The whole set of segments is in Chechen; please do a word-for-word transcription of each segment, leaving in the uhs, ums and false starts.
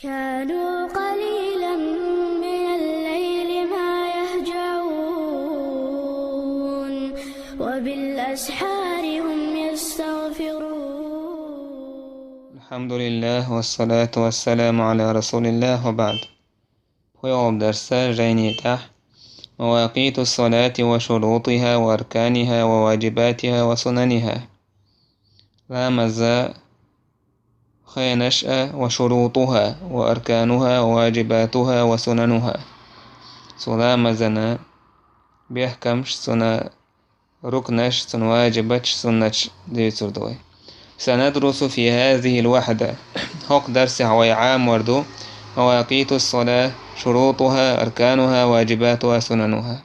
كانوا قليلا من الليل ما يهجعون، وبالأسحار هم يستغفرون. الحمد لله والصلاة والسلام على رسول الله وبعد. ХьоьгӀал дарса жайни тӀехь مواقيت الصلاة وشروطها وأركانها وواجباتها وسننها. Ламаза хенаш а, وشروطها وأركانها وواجباتها وسننها. Цу ламазана бехкамаш, цуна рукнаш, цуна важибаташ, суннаташ дийцар ду вай. سندرس في هذه الوحدة. ХӀокху дарсехь вай Ӏамор ду مواقيت الصلاة، شروطها، أركانها، واجباتها، سننها.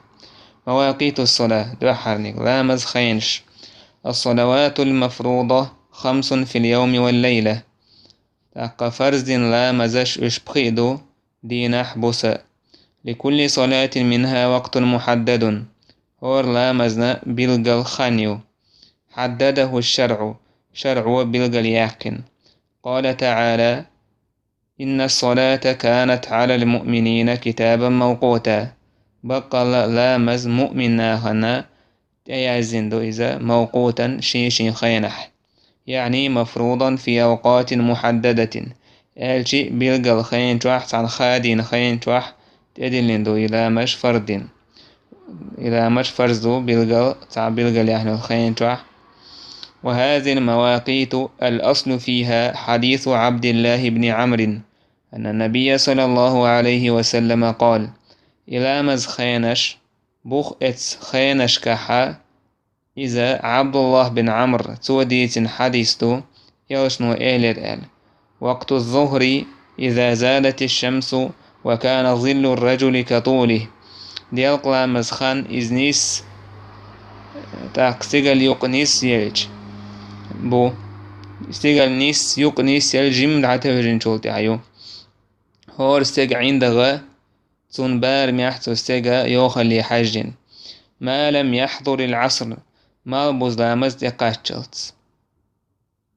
مواقيت الصلاة, дуьххьарниг, ламаз хенаш. الصلوات المفروضة خمس في اليوم والليلة. ТӀаккха фарз дина ламазаш уьш пхиъ ду, дийнахь, буса. لكل صلاة منها وقت محدد. ХӀора ламазна билггал хан ю. حدده الشرع, шарӀо билгал яьккхина. قال تعالى: إن الصلاة كانت على المؤمنين كتابا موقوتا. Баккъалла а ламаз муъмин нахана тӀеяздина ду иза, موقوتا, шен-шен хенахь. يعني مفروضا في أوقات محددة. Аьлчи билггал хен чохь, цхьана хадийна хен чохь тӀедиллина ду и ламаз фарз дина. И ламаз фарз ду билггал, цхьа билггал яьхьна йолу хен чохь. وهذه المواقيت الأصل فيها حديث عبد الله بن عمرو أن النبي صلى الله عليه وسلم قال. И ламаз хенаш бух эцу хенашкахьа, иза Ӏабдуллах бин Ӏамр, цо дийцина хьадис ду, элчано элира аьлла: وقت الظهر إذا زالت الشمس وكان ظل الرجل كطوله. Делкъа ламаз хан иза нисса, тӀаккха стигала юкъа нисса елча бу. Стигала нисса, юкъа нисса елча жимма дӀатевжинчул тӀаьхьа ю. ХӀора стеган ӀиндагӀа цунна барамехь цу стеган йохалле хьаьжжина. ما لم يحضر العصر, малхбуза ламаз тӀекхаччалц.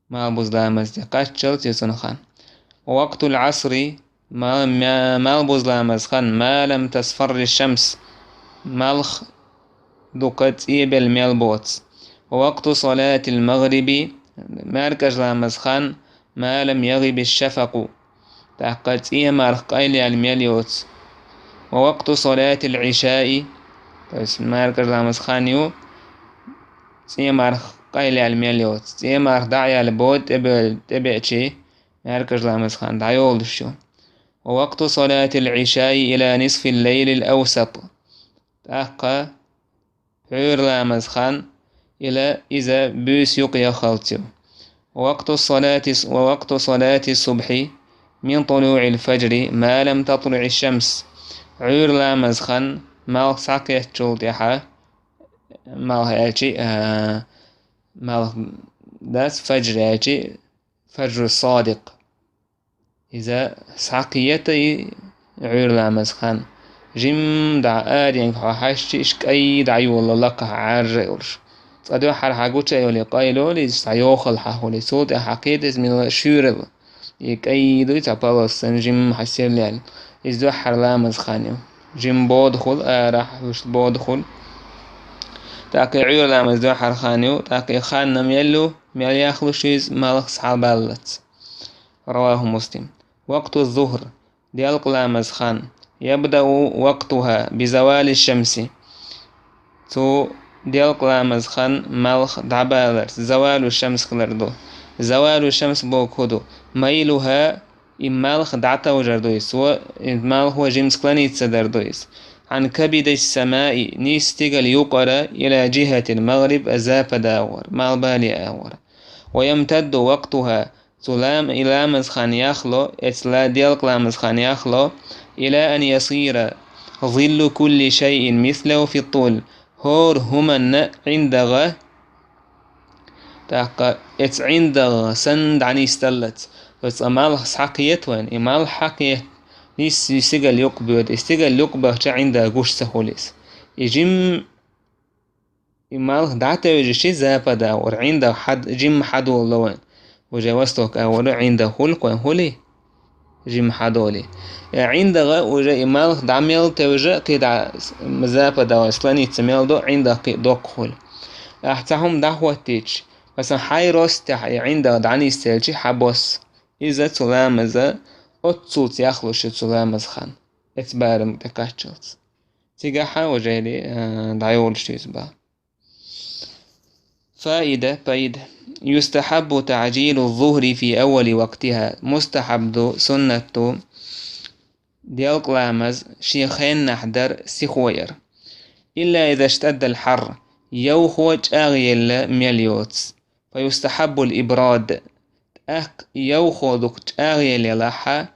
Малхбуза ламаз тӀекхаччалц ю цунна хан. ووقت العصر, ма-, ма-, малхбуза ламаз хан, ما لم تصفر الشمس, малх дукха цӀе белла мел боцу. ووقت صلاة المغرب, маьркӀажа ламаз хан, ما لم يغب الشفق, тӀаккха цӀе марха къайлаяьлла мел йоцу. ووقت صلاة العشاء, то есть маьркӀажа ламаз хан ю, цӀе марха къайлаяьлла мел йоцу. ЦӀе марха дӀа а яьлла бода тӀебе-, тӀебеачи, маьркӀажа ламаз хан дӀайолалуш ю. ووقت صلاة العشاء إلى نصف الليل الأوسط. ТӀаккха пхьуьйра ламаз хан, ила иза буьйса юкъа яххалц ю. ووقت الصلاة، ووقت صلاة الصبح من طلوع الفجر ما لم تطلع الشمس. Ӏуьйра ламаз хан, малх схьакхеттачул тӀаьхьа, малх аьлчи, а, малх дац, фаджр аьлчи, фаджру садикъ. Иза схьакхета и Ӏуьйра ламаз хан. Жимма дӀа аренга хьо хьаьжчи, иштта кӀай дӀайолало лакхахь Ӏаржа а йолуш. Цкъа дуьххьара хьан гуча а йолий, къайлолий, иза цхьа йохалла хьан хуьлий. Цул тӀаьхьа хьан кхета иза мила шуьйрал. И кӀай дуй цхьа полос санна жимма хьан серлаьлла. Иза дуьххьара ламаз хан ю. Жимма бода хуьлу, арахь вуьшта бода хуьлу. ТӀаккха и Ӏуьйра ламаз дуьххьара хан ю, тӀаккха и хан мел ю, мел яхлуш ю иза, малх схьабаллалц. رواه مسلم. وقت الظهر, делкъа ламаз хан. يبدأ وقتها بزوال الشمس. Цу делкъа ламаз хан малх дӀабаларца, завалу шамс хилар ду. Завалу шамс боху хӀун ду? ميلها, и малх дӀатовжар ду иза, цо, и малхо жимма склониться дар ду иза. عن كبد السماء, нийса стигала юкъара, إلى جهة المغرب, запада агӀор, малхбале агӀор. ويمتد وقتها, цу лам-, и ламаз хан яхло, эцу ла-, делкъа ламаз хан яхло, إلى أن يصير ظل كل شيء مثله في الطول, хӀора хӀуманна ӀиндагӀа, тӀаккха эцу ӀиндагӀа санна дӀанисдаллалц. Оцу цкъа малх схьакхета вайн, и малх хьакхета, нийса стигала юкъа боьду, и стигала юкъа бахча ӀиндагӀа гуш ца хуьлу иза. И жимма И малх дӀатевжичи запада агӀор, ӀиндагӀа хьад-, жимма хьадолало вайн. Уже восток агӀор ӀиндагӀа хуьлу-кх вайн, хуьлий? жимма хьадоле. Э, ӀиндагӀа уже и малх дӀа мел тевжа, кхидӀа с-, запада склониться мел до, ӀиндагӀа кхы доккха хуьлу. Ахь цхьа хӀума дӀахӀоттийча, масалан, хьайн ростехь и ӀиндагӀа дӀанисъелча хьабосса. Иза цу ламаза оццулц яхлуш ю цу ламаза хан, эцу барам тӀе кхаччалц. Цигахь уже, э, дӀайолуш ю иза бах. فائدة، فائدة. يستحب تعجيل الظهر في أول وقتها. مستحب ду, суннат ду, делкъа ламаз шен хеннахь дар сихо яр. إلا إذا اشتد الحر. Йовхо чӀагӀъелла мел йоцу. فيستحب الإبراد. ТӀаккха йовхо дукха чӀагӀъелла елахь,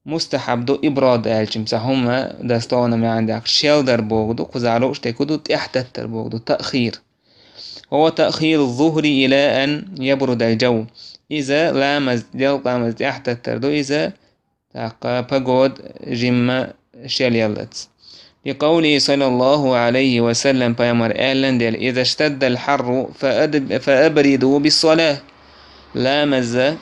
мустахьаб ду иброд аьлча, цхьа хӀума дословно маьӀна даккха, шел дар боху ду, кхузахь лууш дерг хӀун ду, тӀаьхьататтар боху ду, таъхир. وهو تأخير الظهر إلى أن يبرد الجو. Иза ламаз, делкъа ламаз тӀаьхьататтар ду, иза тӀаккха погода жимма шел яллалц. لقوله صلى الله عليه وسلم, пайхамар аьллан дела: إذا اشتد الحر فأد-، فأبردوا بالصلاة. Ламаза,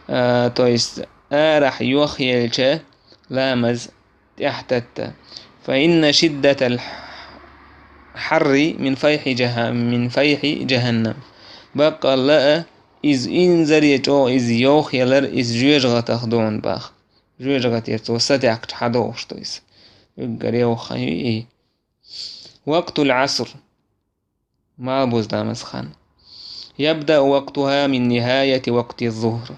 а, то есть арахь йохъелча ламаз тӀаьхьататта. فإن شدة الحر من فيح جه-، من فيح جهنم. Баккъалла а, иза инзаре чӀогӀа, иза йовхъялар, иза жоьжахатах ду бах. ЖожагӀатера цо сатаьхкача хьадогӀуш ду иза. Уггаре ваха хан ю и. وقت العصر. Малхбуза ламаз хан. يبدأ وقتها من نهاية وقت الظهر.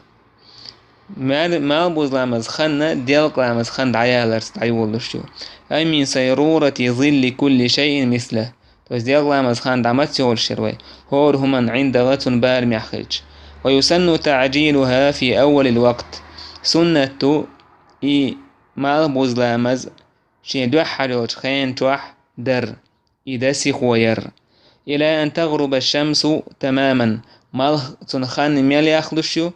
Мал-, малхбуза ламаз хан делкъа ламаз хан дӀаяларца дӀайолалуш ю. أي من صيرورة ظل كل شيء مثله. То есть делкъа ламаз хан дӀа маца йолуш яра вай? ХӀора хӀуманна ӀиндагӀа цунна барамехь хилча. ويسن تعجيلها في أول الوقت. Суннат ду и малхбуза ламаз шен дуьххьара йолчу хенан чохь дар, и дан сихо яр. إلى أن تغرب الشمس تماما. Малх цунна хан мел яхлуш ю,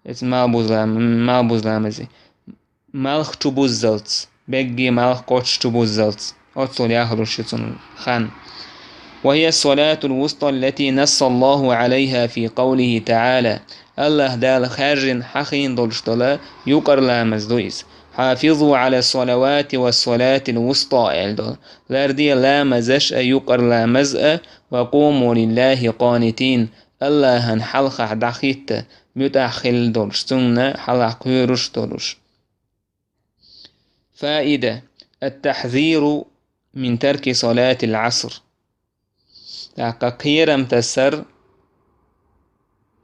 эцу малхбуза лам-, малхбуза ламазе. Малх чу буззалц, бегге малх кхоччуш чу буззалц. Оццул яхлуш ю цунна хан. وهي الصلاة الوسطى التي نص الله عليها في قوله تعالى. АллахӀ Дала хаьржина хьахийна долуш долу юкъара ламаз ду иза. حافظوا على الصلوات والصلاة الوسطى аьлла долу. Ларде ламазаш а, юкъара ламаз а, وقوموا لله قانتين. АллахӀан хьалхахь дӀахӀитта, муьтӀахь хилла долуш, цунна хьалхахь кхоьруш долуш. فائدة: التحذير من ترك صلاة العصر. ТӀаккха кхерам тасар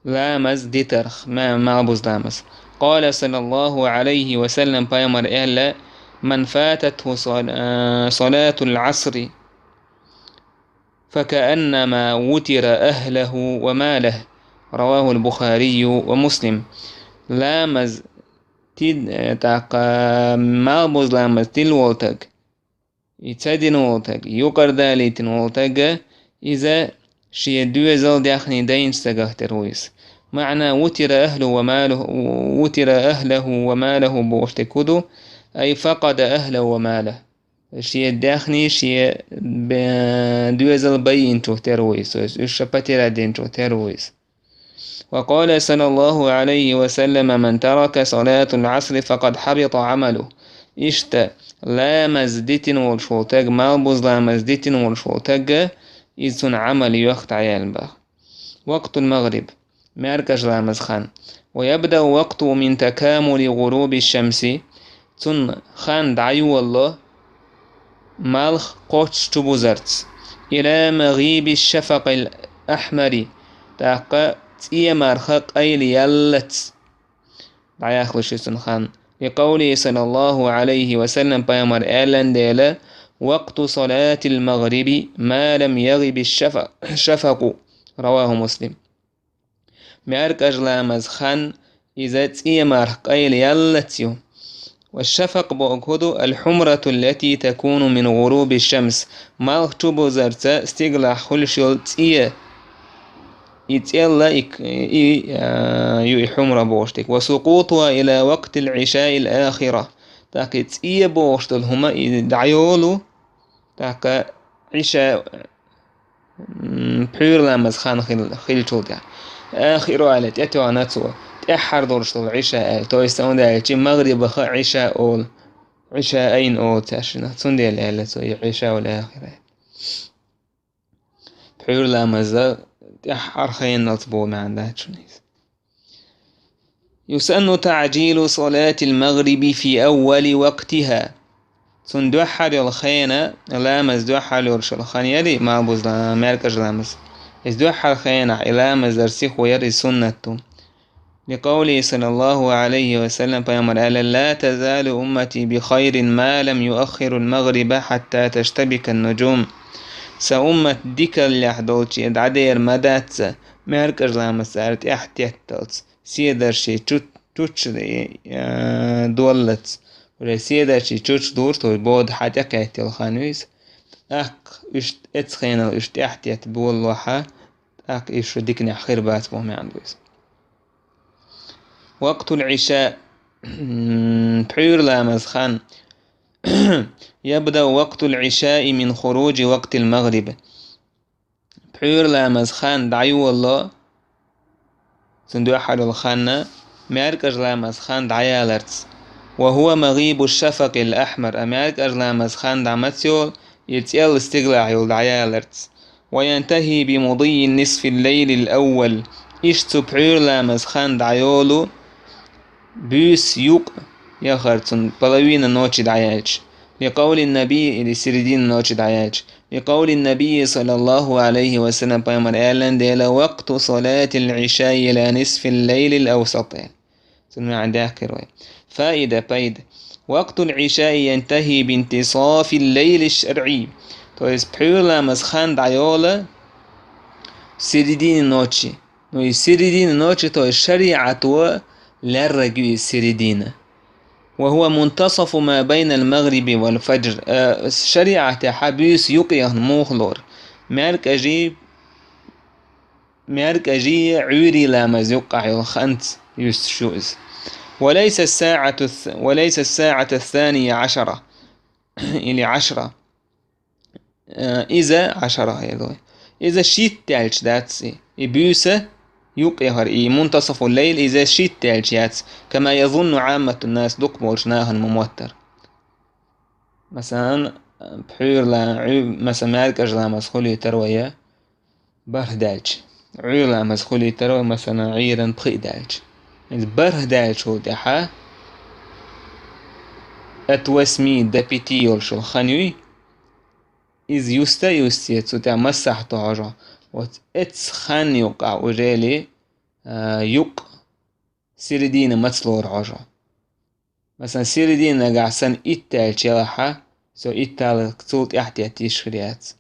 ламаз дитарх, ма-, малхбуза ламаз. قال صلى الله عليه وسلم, пайхамар аьлла: من فاتته صل-, صلاة العصر فكأنما وتر أهله وماله. رواه البخاري ومسلم. Ламаз тил-, э, тӀаккха малхбуза ламаз тилла волу таг, и ца дина волу таг, юкъара далийтина волу таг, иза шен доьзал даьхний дайначу стагах тера ву иза. معنى وتر أهله وماله، وتر أهله وماله бохуш дерг хӀун ду? أي فقد أهله وماله. Шен даьхний, шен бе-, доьзал байинчух тера ву иза, то есть уьш ша потерять динчух тера ву иза. وقال صلى الله عليه وسلم: من ترك صلاة العصر فقد حبط عمله. Иштта, ламаз дитина волуш волу таг, малхбуза ламаз дитина волуш волу таг, иза цуьнан Ӏамал йоьхна дӀаяьлла бах. وقت المغرب. МаьркӀажа ламаз хан. ويبدأ وقته من تكامل غروب الشمس. Цунна хан дӀайолало малх кхоччуш чу бузарца. إلى مغيب الشفق الأحمر. ТӀаккха цӀе марха къайла яллалц дӀаяхлуш ю цуьнан хан. لقوله صلى الله عليه وسلم, пайхамар аьллан дела: وقت صلاة المغرب ما لم يغب الشف-، الشفق. رواه مسلم. МаьркӀажа ламаз хан, иза цӀе марха къайла яллалц ю. والشفق бохург хӀун ду? الحمرة التي تكون من غروب الشمس. Малх чу бузарца стигалахь хуьлуш йолу цӀе. И цӀелла и, и, а, ю и хьумра бохуш дерг. وسقوطها إلى وقت العشاء الآخرة. ТӀаккха и цӀе бохуш долу хӀума и дӀайолу, тӀаккха Ӏиша, м, пхьуьйра ламаз хан хил-, хилчул тӀаьхьа. آخرة аьлла, тӀетоьхна цо. тӀаьххьара долуш долу Ӏиша аьлла. То есть, цундела аьлча, магӀрибах Ӏиша олу, Ӏиша айн олу цаьршинах. Цундела аьлла цо и Ӏиша олу ахира. Пхьуьйра ламаза тӀаьххьара хеналц боху маьӀна дац шуна иза. يسن تعجيل صلاة المغرب في أول وقتها. Цунна дуьххьара йолу хенахь, ламаз дуьххьара йолуш йолу хан яра и, малхбуза ла-, маьркӀажа ламаз. Иза дуьххьара хенахь и ламаз дар сихо яра, иза суннат ду. لقوله صلى الله عليه وسلم, пайхамара аьлла: «لا تزال أمتي بخير ما لم يؤخروا المغرب حتى تشتبك النجوم». Сан уммат дикаллехь долчу дӀадер ма дац, маьркӀажа ламаз цара тӀаьхьа тетталц, седарший чу-, чучча, э, доллалц. Уже седарший чучча дур, то есть бода хьан тӀекхеттал хан ву иза. ТӀаккха уьш, эцу хенал уьш тӀаьхьа тетта болалахь, тӀаккха уьш шу диканехь хир бац боху маьӀна ду иза. وقت العشاء. Пхьуьйра ламаз хан. يبدأ وقت العشاء من خروج وقت المغرب. Пхьуьйра ламаз хан дӀайолало, цунна дуьххьара йолу хан, маьркӀажа ламаз хан дӀаяларца. وهو مغيب الشفق الأحمر, а маьркӀажа ламаз хан дӀа маца йолу, и цӀелла стигалахь йолу дӀаяларца. وينتهي بمضي نصف الليل الأول. Иштта цу пхьуьйра ламаз хан дӀайолу буьйса юкъа яхарца, половина ночи дӀаяьлча. لقول النبي, или середина ночи дӀаяьлча. لقول النبي صلى الله عليه وسلم, пайхамара аьллан дела: «وقت صلاة العشاء إلى نصف الليل الأوسط». Цуьнан маьӀна даьккхира вай. Фаида, пайда. وقت العشاء ينتهي بانتصاف الليل الشرعي. То есть, пхьуьйра ламаз хан дӀайолу середина ночи. Ну и середина ночи, то есть шариӀато лерриг ю и середина. وهو منتصف ما بين المغرب والفجر. Э, шариӀатехь буьйса юкъа яхана муха лору? МаьркӀажий, маьркӀажий Ӏуьйрий ламаз юккъахь йолу ханца юьсуш ю иза. وليس الساعة الث-، وليس الساعة الثانية عشرة или عشرة. Э, иза Ӏашара хир ду. Иза шийтта даьлча дац и. И буьйса юкъа яхар, и منتصف الليل, иза шийтта даьлча яц. كما يظن عامة الناس, дукхахболчу нахана ма-моттара. Масалан, пхьуьйра ла-, Ӏуь-, масалан, маьркӀажа ламаз хуьлуьйтур вай бархӀ даьлча. Ӏуьйра ламаз хуьлуьйтур вай, масалан, Ӏуьйранна пхиъ даьлча. Иза бархӀ даьлчул тӀаьхьа от восьми до пяти йолуш йолу хан юй, иза юста а юстий, цу тӀехь массахь тохьожо. Вот эцу хан юккъахь уже ли, а, юкъ середина маца лору хьожо. Масалан, середина нагахь санна итт даьлча елахь, со итт аларг цул тӀаьхьа тетта йиш хир яц.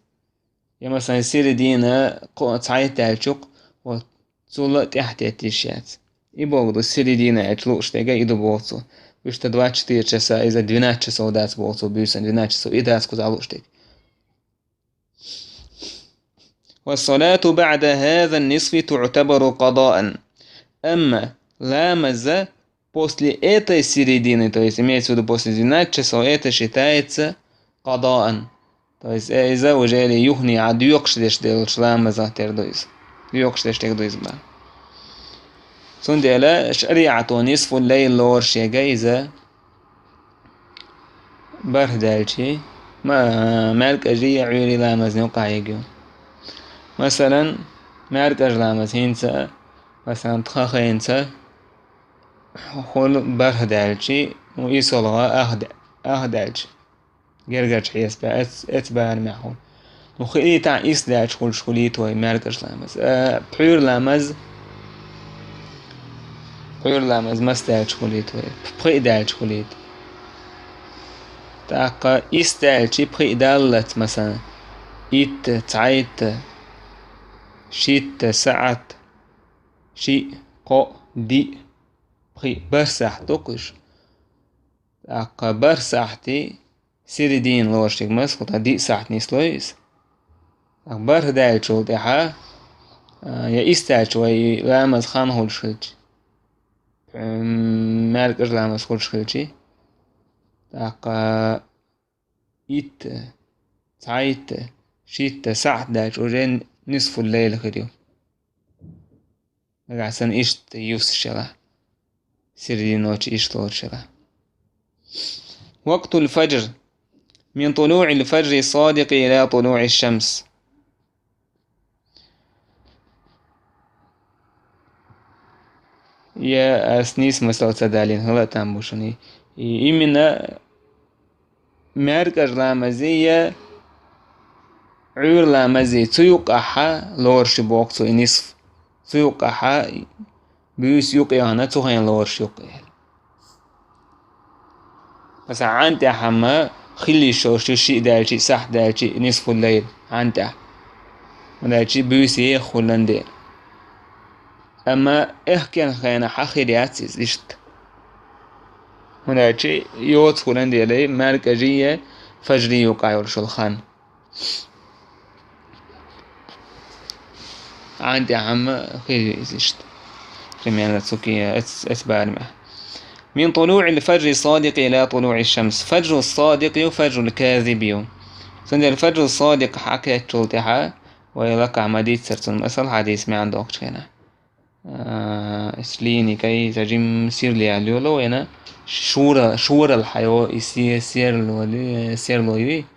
Я, масалан, середина кхо-, цхьайтта даьлча юкъа, вот, цул а тӀаьхьа тетта йиш яц. И боху ду середина аьлча лууш дерг и ду боху цо. Уьш дан двадцать четыре часа, иза двенадцать часов дац боху цо, буьйсан двенадцать часов, и дац кхузахь лууш дерг. والصلاة بعد هذا النصف تعتبر قضاء. Амма ламаза после этой середины, то есть имеется в виду после двенадцати часов, это считается قضاء. То есть, э, иза уже ли юхни а доькъуш деш деллачу ламазах тера ду иза. Доькъуш деш дерг ду иза бан. Цундела шариӀато نصف الليل лору шега иза бархӀ даьлчий, ма-, маьркӀажий я Ӏуьйрий ламазна юкъахь йигу. Масалан, маьркӀажа ламаз хӀинца, масалан, тхан хенца хуьлу бархӀ даьлчий, ну, и солгӀа ах да-, ах даьлча. Гергарчу хьесапехь, эц-, эцу барамехь хуьлу. Ну, хилийтахь исс даьлча хуьлуш хуьлуьйту вай маьркӀажа ламаз. Э, пхьуьйра ламаз, пхьуьйра ламаз масса даьлча хуьлуьйту вай? Пхиъ даьлча хуьлуьйту. ТӀаккха исс даьлчий пхиъ даллалц, масалан, итт, цхьайтта, шийтта, саӀат, шиъ, кхоъ, диъ, пхиъ, бархӀ сахьт ду-кх уьш. ТӀаккха бархӀ сахьтий середина лоруш дерг маца хуьлу, тӀаккха диъ сахьт нислой иза. ТӀаккха бархӀ даьлчул тӀаьхьа, а, я исс даьлча вай ламаз хан хуьлуш хилча, м, маьркӀажа ламаз хуьлуш хилчий, тӀаккха итт, цхьайтта, шийтта сахьт даьлча уже нисфул лейла хир ю. Нагахь санна иштта юсуш елахь. сирдино чу иштта лоруш хилар. وقت الفجر من طلوع الفجر الصادق إلى طلوع الشمس. Я ас нийса масал ца далийна, хӀала а там бу шуна. И именно маьркӀажа ламази я Ӏуьйра ламази цу юккъехьа лоруш ю боху цо и нисф. Цу юккъехьа буьйса юккъе яхана, цу хенахь лоруш юккъе. Аса Ӏан тӀехь хӀама хила йиш йолуш ю шиъ даьлчи, сахьт даьлчи, нисфул лайл Ӏан тӀехь. ХӀунда аьлча буьйса еха хӀуллан де. Амма аьхкенан хенахь хир яц иза иштта. ХӀунда аьлча йоцу хӀуллан делай маьркӀажий я фажрий юккъехь йолуш йолу хан. Ӏан тӀехь хӀама хир ю иза иштта. Примерно цу ки-, эц-, эц барамехь. من طلوع الفجر الصادق إلى طلوع الشمس. Фаджру садикъ ю, фаджру казиб ю. Цундела фаджру садикъ хьакхеччул тӀаьхьа, вай лакхахь ма-дийццара цунна масал хьадийца маьӀна доккхучу хенахь. А, эс лийни кай, ца жим сирли яьлла йолу вайна, шура-, шурал хьайо, и се-, серло ли-, серло юй.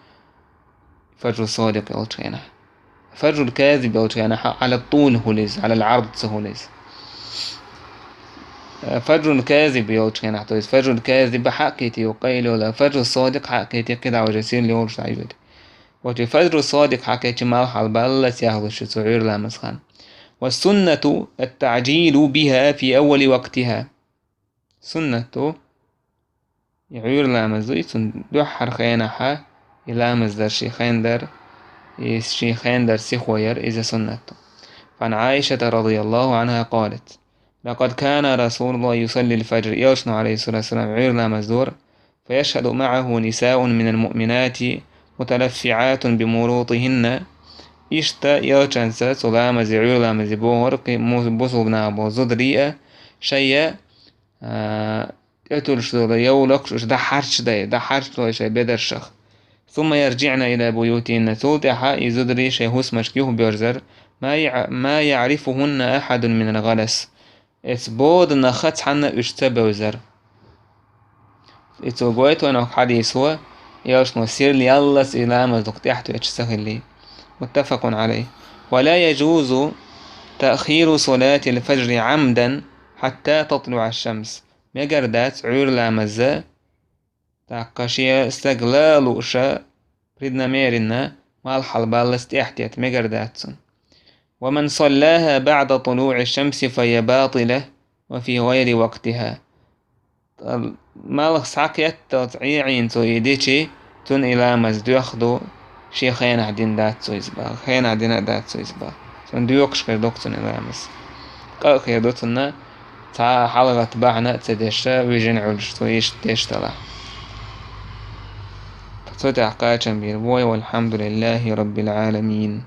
Фаджру садикъ йолчу хенахь. Фаджру казиб йолчу хенахь, Ӏала тул хуьлу иза, Ӏала лӀард ца хуьлу иза. Э, фаджру казиб йолчу хенахь, то есть фаджру казиб хьакхийти ю къайлола, фаджру садикъ хьакхийти кхидӀа уже сирли йолуш дӀайоьду. Вот и фаджру садикъ хьакхечи малхьал баллаца яхлуш ю цу Ӏуьйра ламаз хан. والسنة التعجيل بها في أول وقتها. Суннат ду, и Ӏуьйра ламаз ду, и цунна дуьххьара хенахьа, и ламаз дар шен хен дар, и шен хен дар сихо яр, иза суннат ду. فعن عائشة رضي الله عنها قالت: لقد كان رسول الله يصلي الفجر. Элчано, عليه الصلاة والسلام, Ӏуьйра ламаз дора. فيشهد معه نساء من المؤمنات متلفعات بمروطهن. Иштта Элчанца цу ламазе, Ӏуьйра ламазе богӀура кхин му-, бусулба наха болу зударий а, шайя, а, тӀетуьллуш долу йовлакхаш уьш дӀахьарчадай, дӀахьарчадой шайн бедаршах. ثم يرجعن إلى بيوتهن. Цул тӀаьхьа и зударий шайн хӀусамашка юхабоьрзар. ما يع-، ما يعرفهن أحد من الغلس. Эцу боданах цхьанна уьш ца бевзар. И цо гойту вайна хӀокху хьадисо, Элчано сирла яллалц и ламаз дукха тӀаьхьатоьттуш ца хилли. متفق عليه. ولا يجوز تأخير صلاة الفجر عمدا حتى تطلع الشمس. Мегар дац Ӏуьйра ламаза, тӀаккха шен стаг ла а лууша, преднамеренно, малхьал баллаца тӀаьхьатетта мегар дац цунна. ومن صلاها بعد طلوع الشمس فهي باطلة وفي غير وقتها. Малх схьакхетталц Ӏе Ӏийна цо и дичи, цунна и ламаз доьхна ду, шен хенахь дина дац цо иза баха, хенахь дина а дац цо иза баха. Цунна доькъуш хир ду-кх цунна и ламаз. Къа а хир ду цунна, цхьа а хьалагӀатта бахьана а ца деш, вижина Ӏуьллуш цо иштта деш далахь. Цу тӀехь кхачам бийр бу вай, والحمد لله رب العالمين.